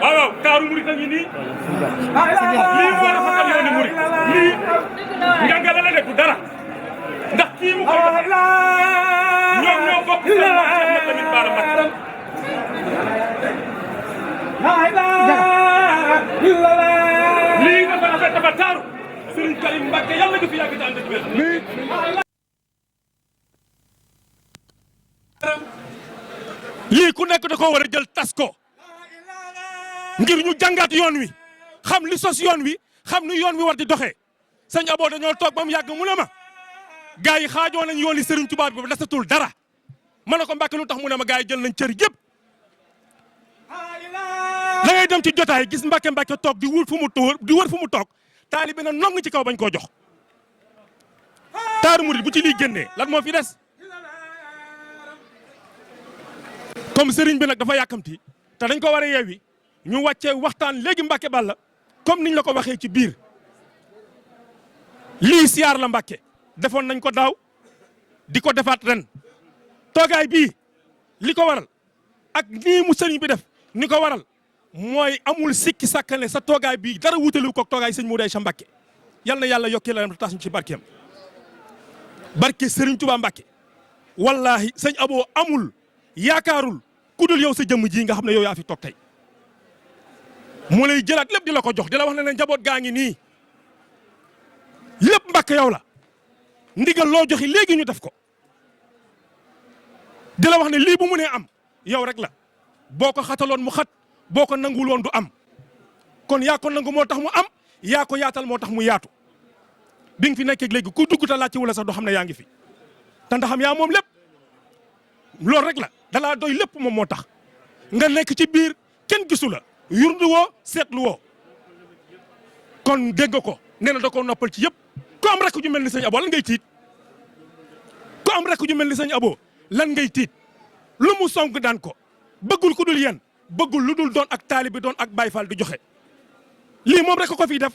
waaw taaru murit a ngi nii lii moo rafetal yoonu murit lii njàngale la de du dara ndax kii mu koy def ñoom ñoo bokk seen maam Cheikh Lamine Bara Mbacké lii dafa rafet dafa taaru Serigne Karim Mbacké yàlla nga fi yàgg te ànd ak wér lii ku nekk da koo war a jël tas ko ngir ñu jàngaat yoon wi xam li sos yoon wi xam ni yoon wi war di doxee sëñ Abo dañoo toog ba mu yàgg mu ne ma gars yi xaajoo nañ yoon yi Serigne Touba bi desatul dara ma ne ko Mbàkke lu tax mu ne ma gars yi jël nañ cër yëpp da ngay dem ci jotaay gis Mbàkke Mbàkke toog di wër fu mu toog taalibe na nong ci kaw bañ koo jox taaru murid bu ci lii génnee lan moo fi des comme Serigne bi nag dafa yàkkamti te dañ ko war a yeewi ñu wàccee waxtaan léegi Mbàkke Balla comme niñ la ko waxee ci biir lii siyaar la Mbàkke defoon nañ ko daaw di ko defaat ren toogaay bii li ko waral ak nii mu sëriñ bi def ni ko waral mooy amul sikki sàkkane sa toogaay bii dara wutaliwu ko toogaay sëñ Modou Aïcha Mbàkke yal na yàlla yokkee la tas ñu ci barkeem barke Sëriñ Tuubaa Mbàkke wallahi sëñ Abo amul yaakaarul ku dul yow sa jëmm ji nga xam ne yow yaa fi toog tey mu lay jëlaat lépp di la ko jox di la wax ne leen njaboot gaa ngi nii lépp Mbàkke yow la ndigal loo joxi léegi ñu def ko di la wax ne lii bu mu nee am yow rek la boo ko xataloon mu xat boo ko nangul woon du am kon yaa ko nangu moo tax mu am yaa ko yaatal moo tax mu yaatu bi nga fi nekkee léegi ku dugg ta laajte wala sax doo xam ne yaa ngi fi te ndaxam yaa moom lépp loolu rek la dalaa doy lépp moom moo tax nga nekk ci biir kenn gisu la yurdu woo seetlu woo kon dégg ko nee na da ko noppal ci yëpp ku am rek ju mel ni sëñ Abo lan ngay tiit ku am rek ju mel ni sëñ Abo lan ngay tiit lu mu sonk daan ko bëggul ku dul yéen bëggul lu dul doon ak taalibe doon ak Baay Faal di joxe lii moom rek ko fiy def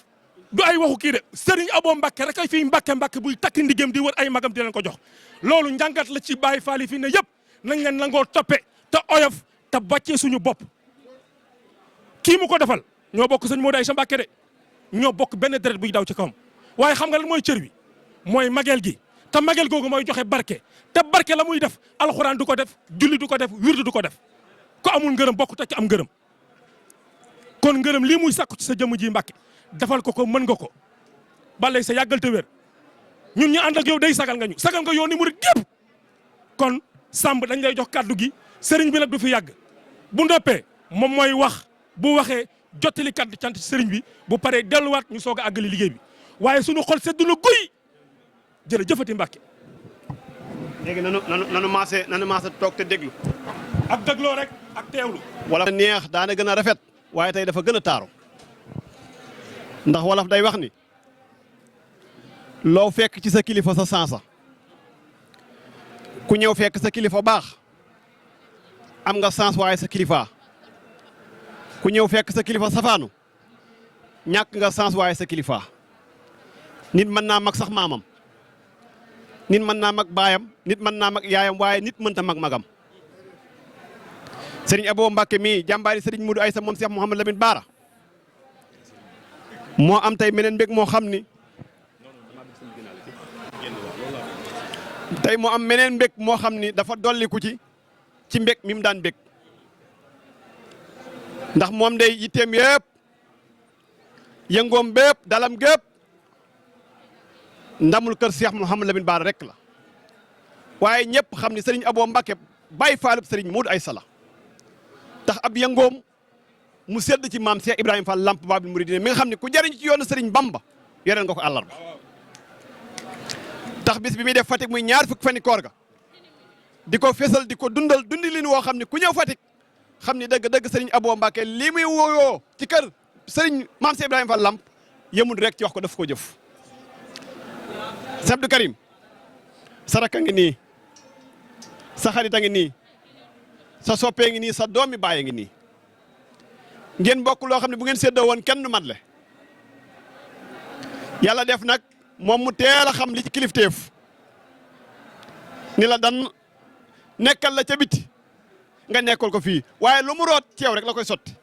du ay waxu kii de Serigne Abo Mbàkke rek ay fii Mbàkke buy takk ndigam di wër ay magam di leen ko jox loolu njàngat la ci Baay Faal yi fii ne yëpp nañ leen nangoo toppe te oyof te bàccee suñu bopp kii mu ko defal ñoo bokk sëñ Modou Aïcha Mbàkke de ñoo bokk benn deret buy daw ci kawam waaye xam nga lan mooy cër wi mooy mageel gi te mageel googu mooy joxe barke te barke la muy def alxuraan du ko def julli du ko def wirdu du ko def ko amul ngërëm bokk te ci am ngërëm kon ngërëm lii muy sàkku ci sa jëmm ji Mbàkke defal ko mën nga ko balay sa yàggal te wér ñun ñu ànd ak yow day sagal nga yow ni murid gépp kon Samb dañ lay jox kàddu gi sëriñ bi nag du fi yàgg bu ndoppee moom mooy wax bu waxee jottali kàddu cant ci sëriñ bi bu paree delluwaat ñu soog a àggali liggéey bi waaye suñu xol seddu na guy jërëjëfati Mbàkke. léegi nanu maase toog te déglu. ak dégloo rek ak teewlu. wala neex daana gën a rafet waaye tey dafa gën a taaru ndax wolof day wax ni loo fekk ci sa kilifa sa sansa ku ñëw fekk sa kilifa baax am nga sens waaye sa kilifa ku ñëw fekk sa kilifa safaanu ñàkk nga sens waaye sa kilifa nit mën naa mag sax maamam nit mën naa mag baayam nit mën naa mag yaayam waaye nit mënta mag magam Serigne Abo Mbàkke mii jàmbaari Serigne Modou Aïcha moom Cheikh Mouhamadou Lamine Bara moo am tey meneen mbég moo xam ni tey moo am meneen mbég moo xam ni dafa dolliku ci mbég mi mu daan mbég ndax moom day yitteem yëpp yëngoom bépp dalam gépp ndamul kër Cheikh Mouhamadou Lamine Bara rek la waaye ñëpp xam ni Serigne Abo Mbàkke Baay Faalub Serigne Modou Aïcha la tax ab yëngoom mu sedd ci maam Cheikh Ibrahima Fall Lamp Baabul Muridiin mi nga xam ne ku jariñ ci yoonu Serigne Bamba yoreel nga ko àllarba tax bis bi muy def Fatick muy ñaar fukki fani koor ga di ko fesal di ko dundal dundi lin woo xam ne ku ñëw Fatick xam ni dëgg Serigne Abo Mbàkke lii muy wooyoo ci kër Serigne maam Cheikh Ibrahima Fall Lamp yemul rek ci wax ko daf ko jëf Sëñ Abdou Karim sa rakk a ngi nii sa xarit a ngi nii sa soppee ngi nii sa doomi baay ngi nii ngeen bokk loo xam ne bu ngeen séddoo woon kenn du mat le yàlla def nag moom mu teel a xam li ci kilifteef ni la dan nekkal la ca biti nga nekkal ko fii waaye lu mu root ci yow rek la koy sotti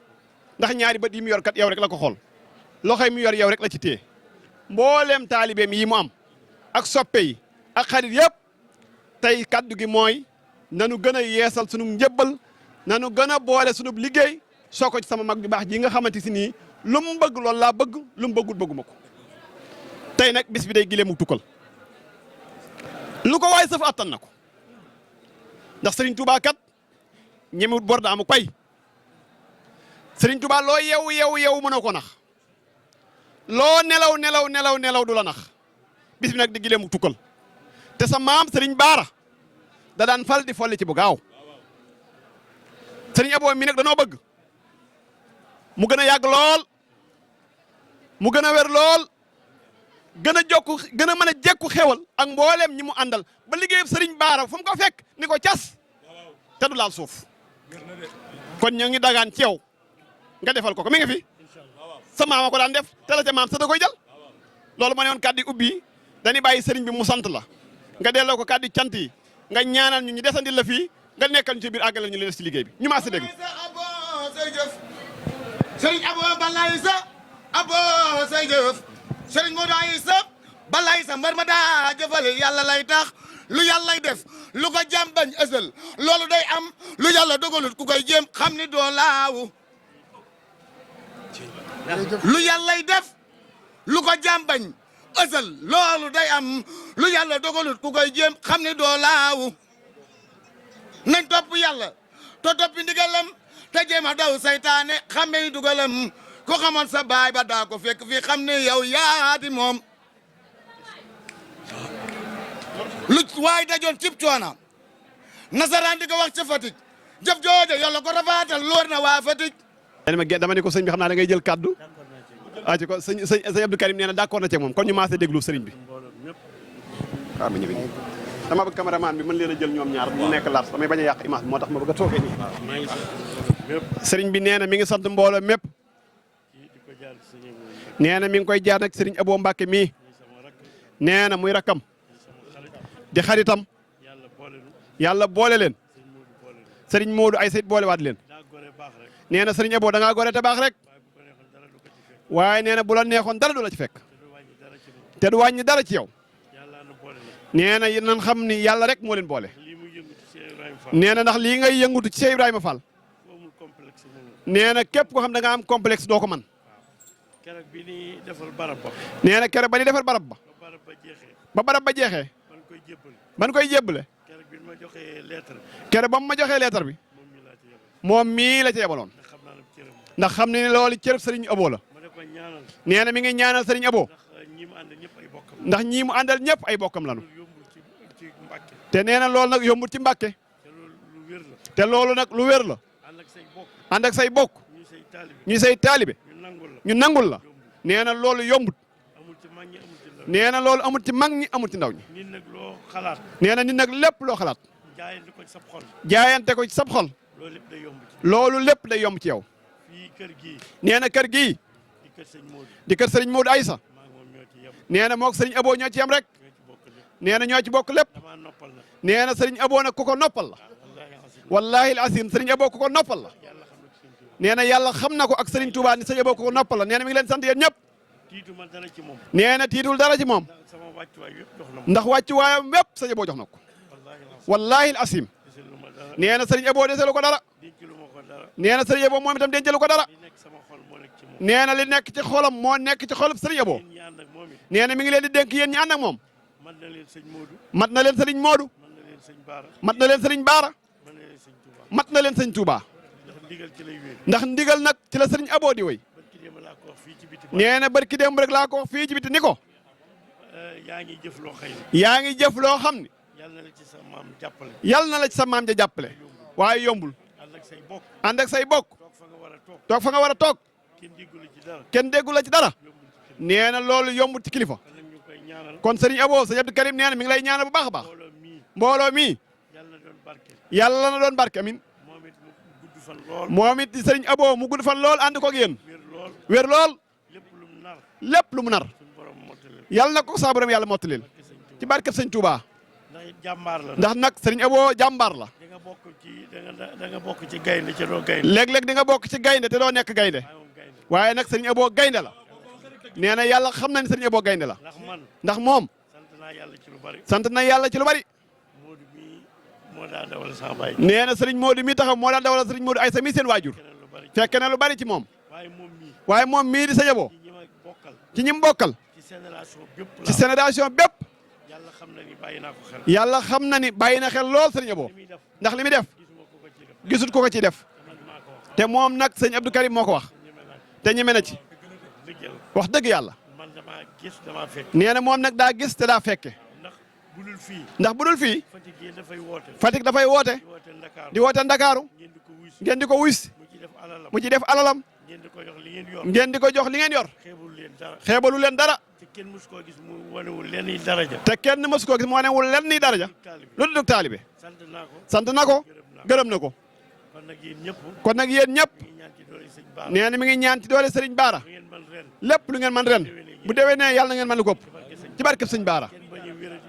ndax ñaari bët yi mu yor kat yow rek la ko xool loxo yi mu yor yow rek la ci téye mbooleem taalibeem yi mu am ak soppe yi ak xarit yëpp tey kaddu gi mooy nanu gën a yeesal sunu njëbbal nanu gën a boole sunu liggéey soo ko ci sama mag ju baax ji nga xamante si nii lu mu bëgg loolu laa bëgg lu mu bëggul bëgguma ko tey nag bis bi day gilee mu tukkal lu ko waay sëf attan na ko ndax Serigne Touba kat ñemewut bor da amu pay Serigne Touba loo yeewu mënoo ko nax loo nelaw du la nax bis bi nag di gilee mu tukkal te sa maam Serigne Baara da daan fal di folli ci bu gaaw Serigne Abo mi nag danoo bëgg mu gën a yàgg lool mu gën a wér lool gën a jokku gën a mën a jekku xewal ak mbooleem ñi mu àndal ba liggéeyam Serigne Baara fu mu ko fekk ni ko cas te du laal suuf kon ñoo ngi dagaan ci yow nga defal ko mi ngi fi sa maama ko daan def te la ca maam sa da koy jël loolu ma ne woon kàddu ubbi dañuy bàyyi Serigne bi mu sant la nga delloo ko kàddu cant yi nga ñaanal ñu desandil la fii nga nekkal ñu ci biir àggale ñu leen ci liggéey bi ñu maa si dégg Serigne Abo balay sa Abo say jëf Serigne Modou Aïssa balay sa mbar ma daa jëfale yàlla lay tax lu yàllay def lu ko jàmm bañ ësal loolu day am lu yàlla dogalut ku koy jéem xam ni doo laawu lu yàllay def lu ko jàmm bañ ësal loolu day am lu yàlla dogalut ku koy jéem xam ni doo laawu nañ topp yàlla to toppi ndigalam te jéem a daw saytaane xamee dugalam ku xamoon sa baay ba daa ko fekk fii xam ne yow yaati moom lu waay dajoon cib coona nasaraan di ko wax ca Fatick jëf jooje yàlla ko rafaatal loor na waa Fatick dama ne ko sëñ bi xam naa da ngay jël kaddu aci ko sëñ Abdou Karim nee na d'accord na ci moom kon ñu maase déglu sëriñ bi waaw ma ñëw dama bëgg cameraman bi mën leen a jël ñoom ñaar mu nekk laas damay bañ a yàq image moo tax ma bëgg a toogee nii sëriñ bi nee na mi ngi sant mbooloo mépp nee na mi ngi koy jaar nag sëriñ Abo Mbacke mii nee na muy rakkam di xaritam yàlla boole leen sëriñ Modou ay sayt boole waat leen nee na sëriñ Abo da ngaa gore te baax rek waaye nee na bu la neexoon dara du la ci fekk te du wàññi dara ci yow nee na nan xam ni yàlla rek moo leen boole nee na ndax lii ngay yëngutu ci Cheikh Ibrahima Fall nee na képp koo xam da nga am complexe doo ko man keroog bi ni defar barab ba nee na keroog ba ni defar barab ba ba barab ba jeexee ban koy jébbale keroog bi ma joxee lettre keroog ba mu ma joxee lettre bi moom mii la ci yebaloon ndax xam ne loolu cërëb sëriñ Abo la nee na mi ngi ñaanal sëriñ Abo ndax ñii mu àndal ñëpp ay bokkam lanu te nee na loolu nag yombul ci Mbàkke te loolu nag lu wér la ànd ak say bokk ñu say taalibe ñu nangul la nee na loolu yombut nee na loolu amul ci mag ñi amul ci ndaw ñi nee na nit nag lépp loo xalaat jaayante ko ci sab xol loolu lépp day yomb ci yow nee na kër gii di kër sëriñ Modou Aïssa nee na moog sëriñ Abo ñoo ci yem rek nee na ñoo ci bokk lépp nee na sëriñ Abo nag ku ko noppal la wallahi asim sëriñ Abo ku ko noppal la nee na yàlla xam na ko ak sëriñ Touba ni sëriñ Abo ku ko noppal la nee na mi ngi leen sant yéen ñëpp nee na tiitul dara ci moom ndax wàccuwaayam wépp sëriñ Abo jox na ko wallahi asim nee na sëriñ Abo deselu ko dara nee na sëriñ Abo moom itam dencalu ko dara nee na li nekk ci xolam moo nekk ci xolub sëriñ Abo nee na mi ngi leen di dénk yéen ñi ànd ak moom mat na leen sëriñ Modou mat na leen sëriñ Baara mat na leen sëriñ Touba ndax ndigal nag ci la sëriñ Abo di wéy nee na barki démb rek laa ko wax fii ci biti ni ko yaa ngi jëf loo xam ni yal na la ci sa maam ja jàppale waaye yombul ànd ak say bokk toog fa nga war a toog kenn déggu la ci dara nee na loolu yombul ci kilifa kon sëriñ Abo sëriñ Abdou Karim nee na mi ngi lay ñaanal bu baax a baax mbooloo mi yàlla na doon barke amin moom it sëriñ Abo mu gudd fan lool ànd ko ak yéen wér lool lépp lu mu nar yàlla na ko saa borom yàlla mottalil ci barkeb sëñ Touba ndax jàmbaar la. ndax nag sëriñ Abo jàmbaar la. da nga bokk ci da nga bokk ci gaynde ci doo gaynde. léeg-léeg di nga bokk ci gaynde te doo nekk gaynde waaye nag sëriñ Abo gaynde la nee na yàlla xam na ne sëriñ Abo gaynde la ndax man ndax moom sant naa yàlla ci lu bari. sant na yàlla ci lu bari. Modou mii moo daa dawal sama baay. nee na sëriñ Modou mii taxaw moo daan dawal sëriñ Modou Aysa mii seen waajur keneen lu bari. fekk na lu bari ci moom waaye moom mii. waaye moom mii di sëñ Abo ci ñi ma bokkal. ci ñi mu bokkal ci génération bépp la. ci génération bépp yàlla xam na ni bàyyi naa ko xel. yàlla xam na ni bàyyi na xel lool sëriñ Abo li muy def ndax li muy def gisuma ko ko ci def. gisut ko ko ciy def man maa ko wax. te moom nag sëñ Abdou Karim moo ko wax ñeme naa ko. te ñeme na ci dëgg yàlla. wax dëgg yàlla man damaa gis damaa fekk. nee na moom nag daa gis te daa fekke ndax bu dul fii. ndax bu dul fii Fatick yi dafay woote. Fatick dafay woote di woote Ndakaaru. di woote Ndakaaru ngeen di ko wuys. ngeen di ko wis mu ci def alalam. mu ci def alalam ngeen di ko jox li ngeen yor. ngeen di ko jox li ngeen yor xeebul leen dara. xeebalu leen dara te kenn mus koo gis mu wanewul leen i daraja. te kenn mësu koo gis moo newul lenn nii daraja taalibe lu dul taalibe sant naa ko. sant na ko gërëm na ko kon nag yéen ñëpp. kon nag yéen ñëpp ñu ngi ñaan ci doole sëñ Bara. nee na mi ngi ñaan ci doole Serigne Bara lu ngeen man ren. lépp lu ngeen man ren bu déwee ne yàlla na ngeen man lu ko ëpp barke sëñ ci barkeb Serigne Bara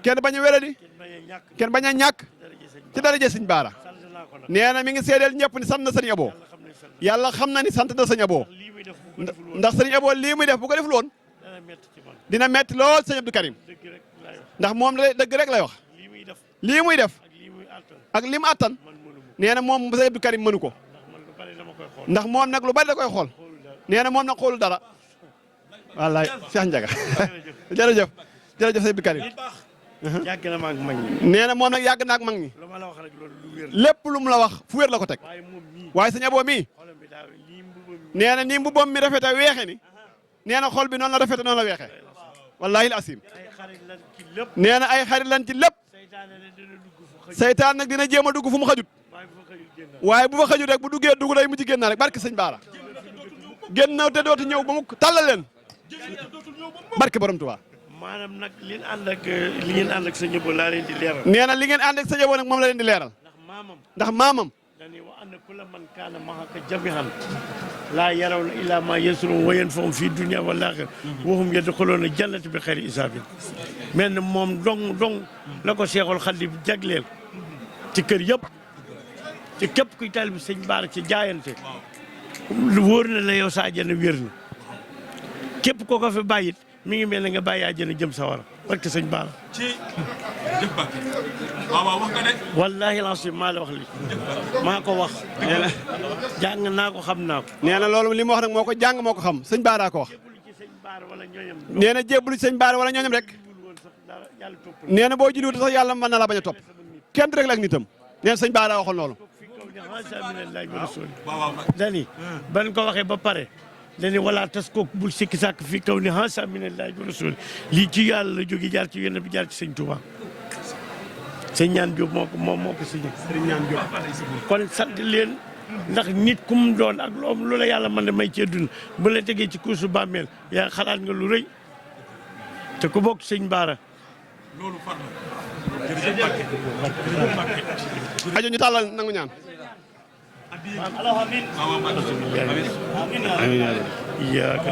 kenn bañ a wéradi. kenn bañ a wéradi kenn bañ a ñàkk. kenn bañ a ñàkk daraja sëñ ci daraje Serigne Bara sant naa ko nag. nee na mi ngi seedeel ñëpp ni sant na Serigne Abo yàlla xam ne sant. yàlla xam na ni sant na Serigne Abo lii muy def bu ko deful woon. ndax Serigne Abo lii muy def bu ko deful woon dana métti ci man. dina metti lool Serigne Abdou Karim dëgg rek laay wax. ndax moom la dëgg rek lay wax lii muy def. lii muy def ak lii muy àttan. ak li mu attan man mënu ma. nee na moom Serigne Abdou Karim mënu ko ndax man lu bari dama koy xool. ndax moom nag lu bari da koy xool xoolul dara. nee na moom nag xoolul dara wallaay Cheikh Ndiaga jërëjëf jërëjëf Serigne Abdou Karim yàgg na ma ak mag ñi. nee na moom nag yàgg na ak mag ñi lu ma la wax rek loolu lu wér la. lépp lu mu la wax fu wér la ko teg waaye moom mii. waaye Serigne Abo mii xolam bi daa lii mbubam mi. nee na nii mbubbam mi rafete weexe ni nee na xol bi noonu la rafete noonu la weexe wallahi al asim ay xarit lan ci lépp. nee na ay xarit lan ci lépp seytaane ne dina dugg fu xëj. seytaan nag dina jéem a dugg fu mu xajut waaye bu fa xëjul génn. waaye bu fa xajut rek bu duggee dugg day mujj génn rek barke sëñ Bara génn te dootu ñëw ba mu tàllal leen barke borom Tuubaa maanaam nag li ngeen ànd ak li ngeen ànd ak sa ñëpp laa leen di leeral. nee na li ngeen ànd ak sëñ Abo nag moom la leen di leeral ndax maamam. ndax maamam dañuy wax ànd ku la man kaana maxaka jamihan laa yarawna illaa maa yasrum wa yanfahum fii dunya wal aaxira wa hum yadxuluuna jannata bi xayri hisaabin mel na moom dong la ko Seexul Xadiim jagleel ci kër yëpp ci képp kuy taalibe sëñ Bara ci jaayante lu wóor na la yow sa àjjana wér na képp koo ko fi bàyyit mi ngi mel ne nga bàyyi àjjana jëm sawara parce que sëñ Bara ci jëf ba waaw wax nga de wallaahi lancim maa la wax li maa ko wax nee na jàng naa ko xam naa ko nee na loolu li mu wax nag moo ko jàng moo ko xam sëñ Bara ko wax jébbalu ci sëñ Bara wala ñooñam nee na jébbalu ci sëñ Bara wala ñooñam rek jul woon sax dara yàlla topp nee na boo julliwut sax yàlla mën na la bañ a topp kenn du rek la ak nitam nee na sëñ Bara waxoon loolu fi kaw ne xansa minallahi wa rasuli waaw dani ban ko waxee ba pare dani wala tas kook bul sikki sàkk fi kaw ne xansa minallahi wa rasuli lii ci yàlla la jóge jaar ci yonent bi jaar ci sëñ Touba sëñ ñaan Jóob moo ko signé sëñ ñaan Jóob kon sant leen ndax nit ku mu doon ak lu la yàlla mën a may ci àdduna bu la tegee ci kuusu bàmmeel yaa xalaat nga lu rëy te ku bokk sëñ Bara loolu far la ajo ñu tàllal nangu ñaan iyaaka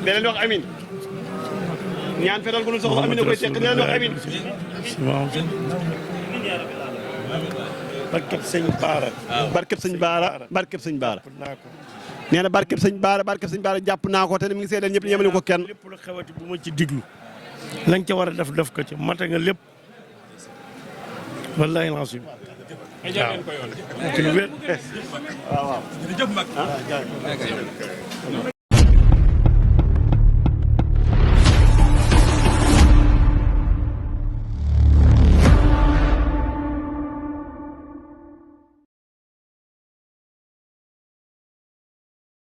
da leen wax amin ñaan fetal gu nu soxla amin a koy tekk da leen wax amin barkeb sëñ Bara barkeb sëñ Bara barkeb sëñ Bara naa ko nee na barkeb sëñ Bara jàpp naa ko te mi ngi seedeel ñëpp ñemale ko kenn lépp lu xewati bu ma ci diglu lañ ca war a def ko ci mata nga lépp wallahi lancim waaw ci lu wér jërëjëf mag